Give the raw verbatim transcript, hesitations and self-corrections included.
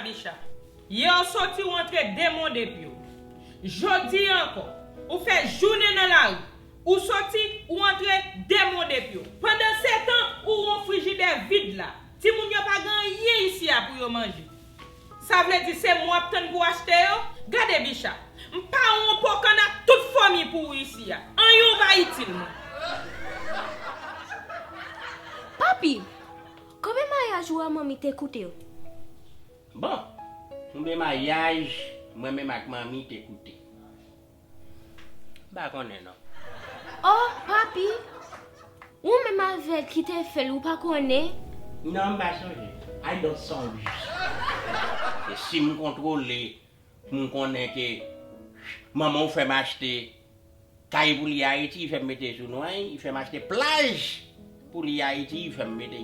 Bicha. Yè w soti, ou antre de mon de pye w. Jodi a ankò, ou fè jounen nan lari. Ou soti, ou antre de mon de pye w. Pandan se tan, ou wè yon frijidè vid la. Timoun yo pa gen anyen isi a pou yo manje. Sa vle di se mwen w ap tann pou w achte yo? Gade Bicha, m pa wè yon po kann ak tout fanmi pou ou isi a. Anyen w pa itil mwen. Papi, konbyen maryaj ou a manmi te koute w? Bon, konbyen maryaj mwen menm ak manmi te koute? M pa konnen non. Oh, papi, ou menm avè l ki te fè l ou pa konnen? Non, m pa sonje. I don't songe. E si m kontwole pou m konnen ke manman w fè m achte kay pou li Ayiti, li fè m mete sou nou, li fè m achte plaj pou li Ayiti, li fè m mete